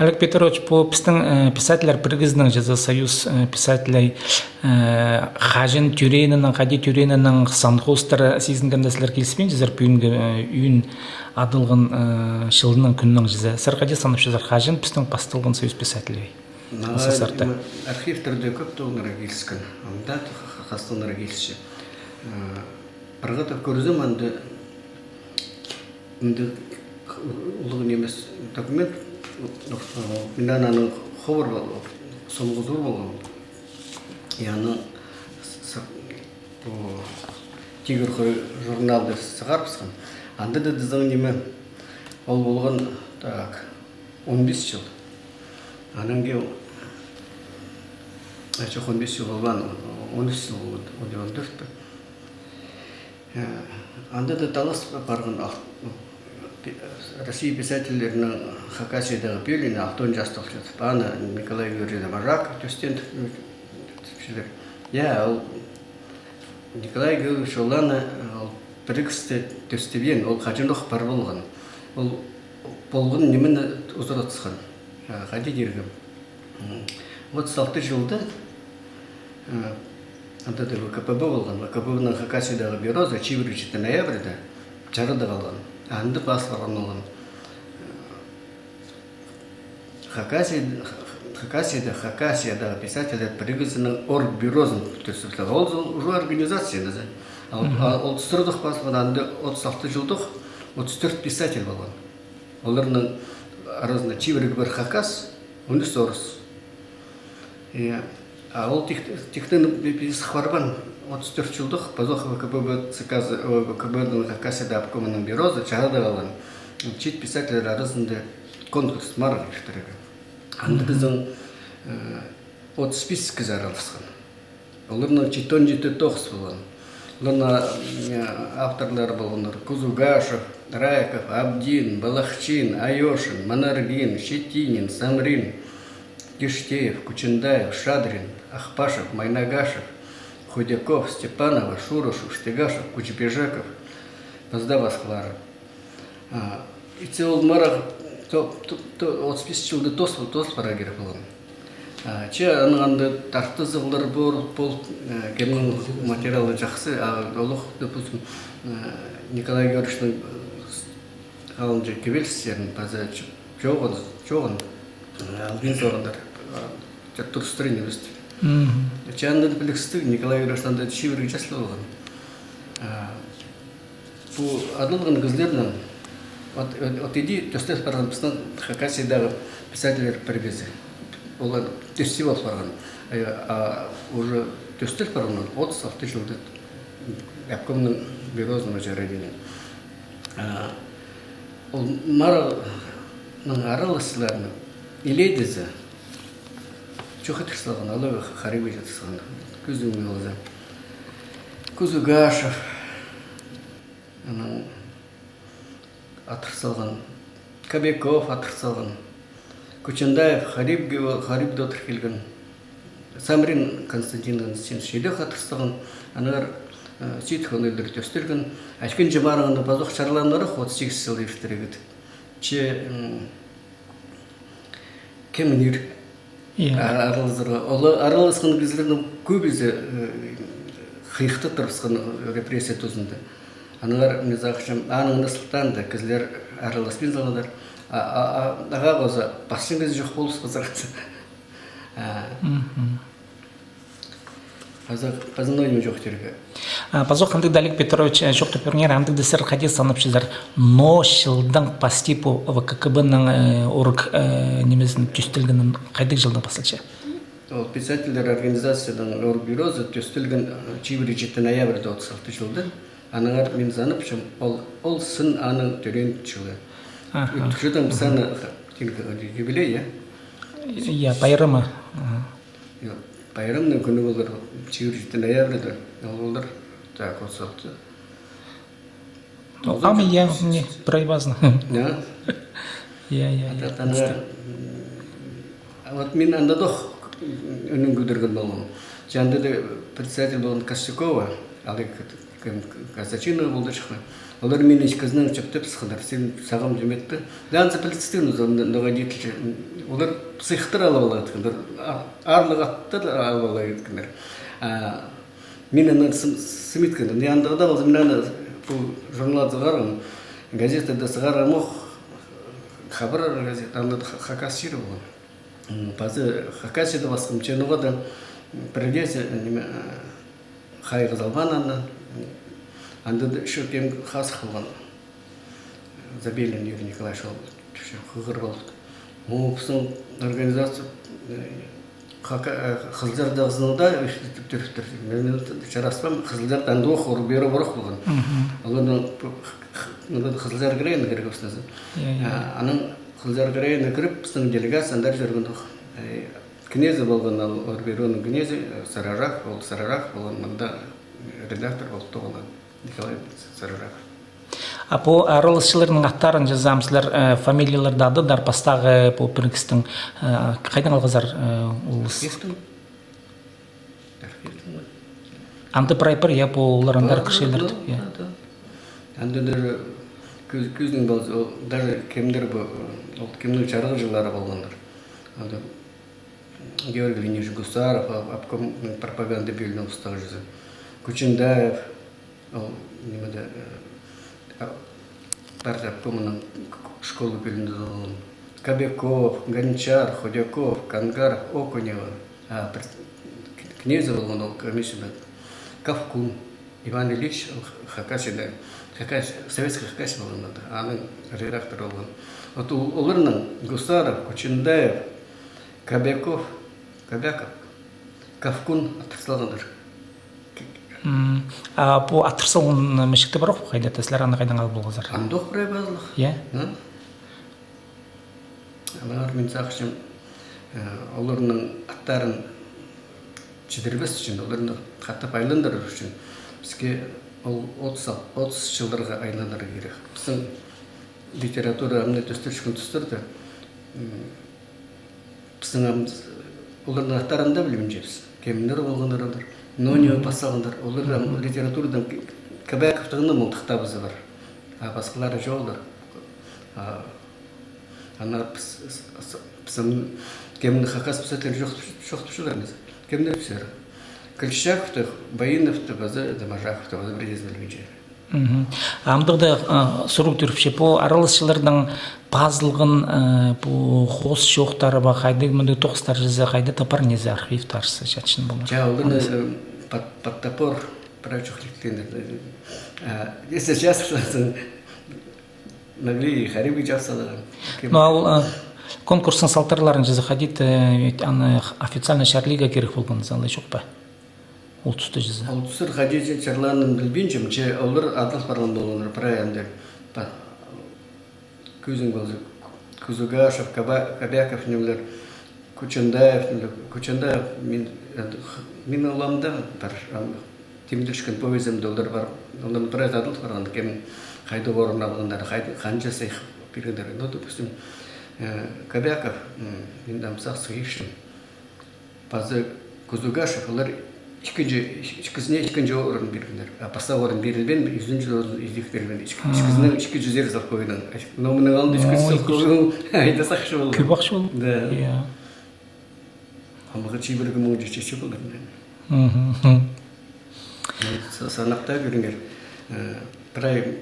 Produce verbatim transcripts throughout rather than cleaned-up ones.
Олег Петрович, пу пістің, э, писательлер пірігізінің, чаза, Союз, э, писателей, э, хаҷан тӧреенінең, хайди тӧреенінең сан хоостыра сизінгенде, сірер киліспинчезер пӱӱнгі, э, ӱн адалған, э, чылның кӱннең, чаза. Сірер хайди санапчазар, хаҷан пістің пасталған Союз писателей? Мағаа, СССР-да, м, архивтерде кӧп тоғынарға киліскен. Анда х-, х-, хастығ тоғынарға килісче. Э, пір хатап кӧрзем, анда мындағ улуғ нимес документ, мин анаң хабар пол-, сомға зор полғам. И анаң с-, с-, пу «Тигір хурай» журналды сығарыбысхан. Анда даа тізең ниме, ол полған, так, он пис чыл. Анаң кем, а, чох, он пис чыл полбаан, он ӱс чыл полған, он, он тӧрт пе. Э, анда даа талас парған, ал, пи-, Россия писательлерінің Хакасиядағы пӧлиині алтон частығ тіп, аны Николай Георгиевич Можаков тӧстеен тіпчелер. Я, ол Николай Георгиевич, ол аны, ол пірігісті тӧстебеен, ол хаҷанох пар полған. Ол полған нимені узаратысхан. Э, хайди тирге. М, отыс алты чылда, э, анда даа В К П Б полған, В К П Б-ның Хакасиядағы бюрозы чибіргі читі ноябрьда чарадығ алған. Анда пас парған полған. Хакасия, Хакасияда, Хакасиядағы писательлер пірігізінің оргбюрозын тӧстеп салған. Ол, ол уже организация, да. А вот, а, ол сырдых пас парған, анда отыс алты чылдых отыс тӧрт писатель полған. Оларның аразында чибіргі пір хакас, он ӱс орыс. Э, а ол тих-, тихтен пи-, пис хварбан отыс тӧрт чылдых, пазох В К П Б ЦК, э, В К П Б-ның Хакасияда обкомының бюрозы чарадығ алған чиит писательлер аразында конкурс, марығ иртірерге. Анда тізең, э, отыс пис кізі араласхан. Оларның читон читі тоғыс полған. Оларның, э, авторлары полғаннар Кузугашев, Райков, Абдин, Балахчин, Айошин, Манаргин, Щетинин, Самрин, Киштеев, Кучендаев, Шадрин, Ахпашев, Майнагашев, Худяков, Степанова, Шурышев, Штыгашев, Кучебижеков, паза даа пасхалары. А, итсе ол марығ то-, то-, то-, отыс пис чылда тоос-, тоозыл парарға кирек полған. А, че аның анда тартызығлар пол, пол, э, кемнің материалы чахсы, а, олох, допустим, э, Николай Георгиевичтің, э, с-, халынҷа кибелістерін паза ч-, чоғын, чоғын, э, албин соорандар, а, че турыстыра нимес тіп. Мгм. Че анда пілістіг, Николай Георгиевич анда чибіргі частығ полған. А, Пу адалған кізілернің, от, от, от иди тӧстеп парған пістің Хакасиядағы писательлер пірігізі. Олар тӧстеп ал парған. Э, а уже тӧстеп парған отыс алты чылда обкомның бюрозының чарадиині. А, ол марығның араласчыларының илееде чох тырсалған, алай хариб тырсалған. Кӱзім алза. Кузугашев, анаң атыр салған, Кобяков атыр салған, Кучендаев хариб, хариб даа отыр килген. Самрин Константин Константинович идӧк атыр салған, аннаңар, э, сидік оңдайлар тӧстелген. Ікінҷі марығында пазох чарлааннар ох, отыс сигіс чыл иртірерге. Че, м, кем ир. Иә. А-, араласарға. Ол араласхан кізілернің кӧбізі, э, хыйыхта турыбысхан, э, репрессия тузында. Аннаңар, мин сағынчам, аның на сылтаанда кізілер араласпин салғаннар. А, а, а, ағаа хоза пасчаң кізі чох полыбысхан сағынчам. А. Мгм. Паза, паза ноо ниме чох тирге. А, пазох андағ даа, Олег Петрович, э, чоохтап пиріңер, андағ даа сірер хайди санапчазар, ноо чылдаң пасти пу В К К Б-ның, э, орг, э, нимезін тӧстелгенін хайдағ чылдаң пасталча? Ол писательлер организацияның оргбюрозы тӧстелген, э, чибіргі читі ноябрьда отыс алты чылда. Аннаңар мин санапчам, ол, ол сын аның тӧреен чылы. Аха. Ӱттӱрчедең піс аны, тиңге, юбилей, я? Я, пайрамы. Аха. Йо, пайрамның кӱні полар, чибіргі читі ноябрьда, ол полар, так, отыс алты. Ну, ам, я, не, прай пазына. Я? Я, я, я. А вот мин анда дох ӱнін кӧдірген полғам. Че анда даа председатель полған Костюкова, алай Кем, Казачина полды чох па. Олар мині ікізінең чӧптеп сыхханнар, син сағам ниме итті. Анзы пілдістіг, ну, ноға даа. Олар сыйыхтар алып алған, аарлығ аттар алып алған. А мин аны сым-, сым иткем. Не андағ даа полза, мин аны пу журналда сығарғам, газетада сығарғам ох, «Хабар» газета, анда ха-, хакас чирі полған. М, пазы Хакасияда пасхам, че ноға даа, м, пірдеезі, ниме, э, хайығ салбаан аны, м, анда даа ещё кем хазых полған. Забелин Юрий Николаевич ол, тіпче, хығыр полды. О, пістің организация, э, хака-, э, Хызылчардағы ызынаң даа ӱстӱп тӱріптір. Мин, мин чараспаам, Хызылчарда андох орын-пеер пар ох полған. Мгм. Оларның пу х-, х-, х-, Хызылчар крайына кірерге устазы. Я, я. А, анаң Хызылчар крайына кіріп, пістің делегация андар чӧрген ох. Э, кнезі полған ол, орын-пеер, оның кнезі, э, Сарарах, ол Сарарах полған, мында, э, редактор полып тоғынған. Николай Сарарах. А пу араласчыларның аттарын чазам, сірер, э, фамилияларны ададыр, пастағы пу пірігістің, э, хайдаң алғазар, э, улус? Архивтің. Архивтің бе? Анда прай пар, я, пу олар андар кірчелер, я. Анда даже кӧз-, кӧзідең полза, ол даже кемдер пу, ол кемнің чарғы чыллары полғаннар. Анда Георгий Леонидович Гусаров, об-, обком пропаганды бөлімінің устағҷызы. Кучендаев, ол, нимеде, э, а, партия обкомының школа бөлімінде полған. Кобяков, Гончар, Худяков, Кангаров, Окунева. А, пір-, к-, кнезі полған ол комиссияда. Кавкун. Иван Ильич, ол Х-, Хакасияда, Хакас-, Советский Хакасия полған анда, аның редакторы полған. Вот ол-, оларның Гусаров, Кучендаев, Кобяков, Кобяков, Кавкун аттыр салғаннар. М, а пу аттыр салған мічікті пар ох, хайда, сірер аны хайдаң алып алғазар? Андох прай пазылых. Я? А? Аннаңар мин сағынчам, э, оларның аттарын чідірбес ӱчӱн, оларны хатап айландырар ӱчӱн, піске ол отыс ал-, отыс чылларға айландырарға кирек. Пістің литература амды тӧстеп чыккан тустарда, м, пістің ам-, оларның аттарын даа пілбинчебіс. Кемнер полғаннар олар, но не пас салғаннар. Олар ам литературадаң Кобяковтың мындағ кітабызы пар. А пасхалары чоғыл. А Ана піс-, с-, с-, пістің кемнің хакас писателі чох, чох тіпчелер ниме. Кемнер пісер? Кильчичаковты, Баиновты, паза Доможаковты, паза пірдеезін пілбинчем. Мгм. Амдығда, а, сурығ тӧріпче, пу араласчыларның пазылған, а, пу хоос-чоохтары ба, хайдағ мындағ тоғыстар чізе, хайда тапар низе, архивтарзы, чатчаң полар. Ча, оларны, э, под, под топор прай чох ликтеннер. А, если час, Могли и хариб чапсалар. Ну, ол, э, конкурстың салтарларын чізе хайди, э, ведь аны х-, официально чарлирға кирек полған, алай чох па? Ол туста чізе. Ол тустар хайди чарлирын пілбинчем, че олар адал парған полғаннар, прай андағ. Па-, кӧзің полза, Кузугашев, Каба-, Кобяков, нимелер, Кучендаев, нимелер, Кучендаев, мин, э, х-, мин оламда пар, ам, тимдірчеткен повезімде олар пар, олар прай адал парған, кем хайдағ орын алғаннар, хайдағ, ханҷа сыйых пиргеннер. Ну, допустим, э, Кобяков, м, мин ам сағыс кирчем. Паза Кузугашев, олар ікінҷі, ікізіне ікінҷі орын пиргеннер. А пастағы орын пирілбеен, ӱзінҷі орын идӧк пирілбеен. Ік-, ікізінең ікі чӱзер салковайнаң. Но мының алнында ӱс кӱс салковай айда сағынчам полған. Кӧп ахча полған. Да. Я. Амғы чибіргі муңҷа чече полар. Мгм. Са-, санахта кӧріңер. Э, прай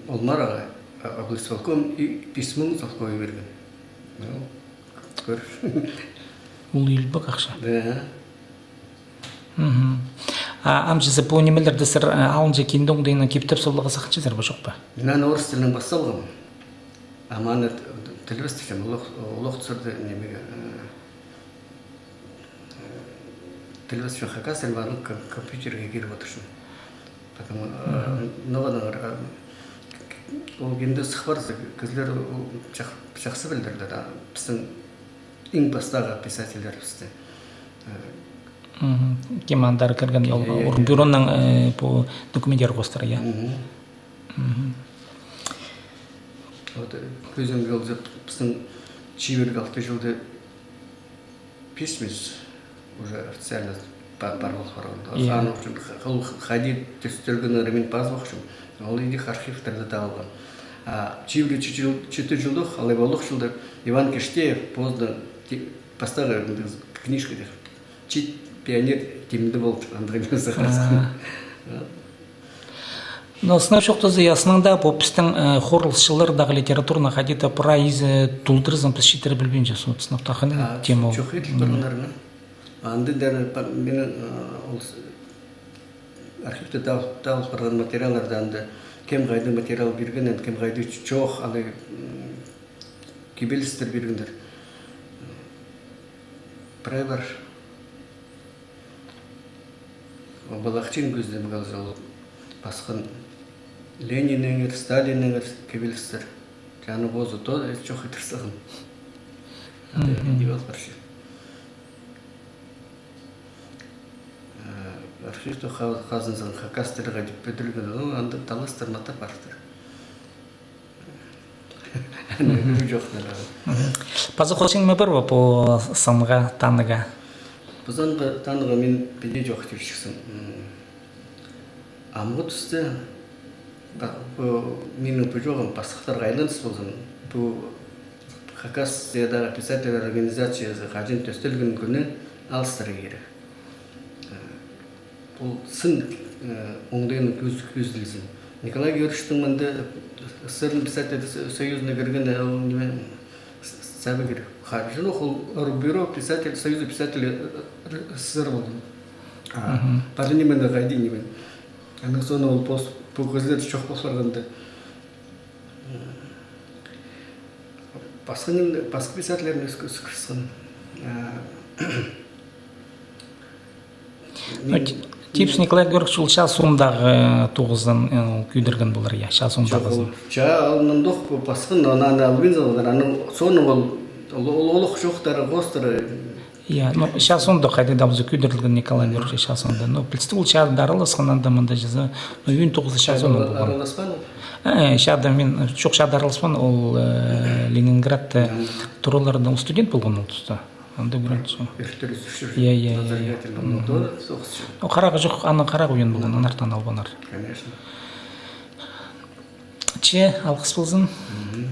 ол марығға, а, облисполком и пис муң салковай пирген. Ну, кӧр. Ол илбек ахча. Да. Мгм. А ам чізе пу нимелерді сірер, э, алынҷа кинде оңдайынаң киптеп саларға сағынчазар ба, чох па? Мин аны орыс тілінең пас салғам. Ам аны т-, тілбестеҷем, олох, олох тузында нимеге, э, тілбестеҷем, хакас тілі паза ком-, компьютерге киріп одырчам. Потому, э, ноға даа, э, ол кинде сых парза, кізілер ол чах-, чахсы пілдірлер, да, пістің иң пастағы писательлерібісті. Э, мгм. Кем андар кірген, ол, я, я, орын-пеер, э, пу документтер хоостыра, я. Мгм. Мгм. Вот, э, кӧзім полза, пістің чибіргі алты чылда письмес уже официально Па-, пар полып парған. Иә. Аның ӱчӱн ха-, ол хайди тӧстелгенін мин пазыбохчам. Ол идӧк архивтерде таап алғам. А чибіргі читі чыл-, читі чылдох, алай полох чылда Иван Киштеев позының ти-, пастағы книжкада «Чиит пионер» темінде полча, андағ ниме сығарысхан. А. Но сынап чоохтаза, я, сыннаң даа, пу пістің, э, хорылысчылардағы литератураны хайди-да прай изі толдырзаң, піс читіре пілбинчебіс, вот, сынап тағын. А, тема ол. Чох иділ турғаннар, ма? Анда даа па-, минің, э, ол с-, архивте таап, таап парған материалларда анда кем хайдағ материал пиргенін, кем хайдағ ч-, чох, алай, м, кибелістер пиргендер. Прай пар. Ол палахчын кӧзідімге алза, ол пасхан Лениннеңер, Сталиннеңер кибелістер. Че аның позы то, э, чох идер сағам. Мгм. Андағ ниме пол парча. Э, архивте ха-, хазынзаң, хакас тілі хайди пӱдірілген, ну, анда таластар матап партыр. Мгм. Чоохтар. Мгм. Пазох хосчың ма пар ба пу санға, танығға? Пу санға, танығға мин піди чоохтирҷіксім. М, амғы туста, па-, пу, минің пу чооғым пастыхтарға айланыс ползын. Пу Хакасиядағы писательлер организациязы хаҷан тӧстелген кӱні алыстыра кирек. Ол сын, э, оңдайынаң кӧз-, кӧзіділзін. Николай Георгиевичтің мында, э, СССР-ның писатель со-, союзына кіргені, ол ниме, с-, саба кирек. Харжын ол Оргбюро писатель, Союза писателей, э, э, СССР полған. А, мгм, пар ниме хайди ниме. Аның соонда ол пос-, пу кізілер чох пол парғанда. Пасха ним-, пасха писательлерні ӧс-, ӧскіріскен. А, ну, мин-, Ти-, Типс Николай Георгиевич ол чаа соондағы, э, тоғызын, э, кӧдірген полар, я, чаа соондағы. Чох, ол чаа алнындох пу пасхан, аны, аны албин салғаннар, аның соонда ол, ол, ол олох чоохтары, хоостары. Я, ну, чаа соонда хайди даа полза кӧдірілген Николай Георгиевич чаа соонда. Ну, пілдістіг, ол чаа даа араласхан анда-мында чазы. Ну, ӧӧн тоғызы чаа соонда полған. Араласпаан ол? Э, чаа даа мин, чох, чаа даа араласпаан, ол, э, Ленинградта тураларда ол студент полған ол туста. Анда ӱгренче. Иртірі сӱрче. Я, я, я, я. Мгм. Ол харағы чох, аны харағы уйан полған, аннаңар танылбааннар. Конечно. Че, алғыс ползын. Мгм.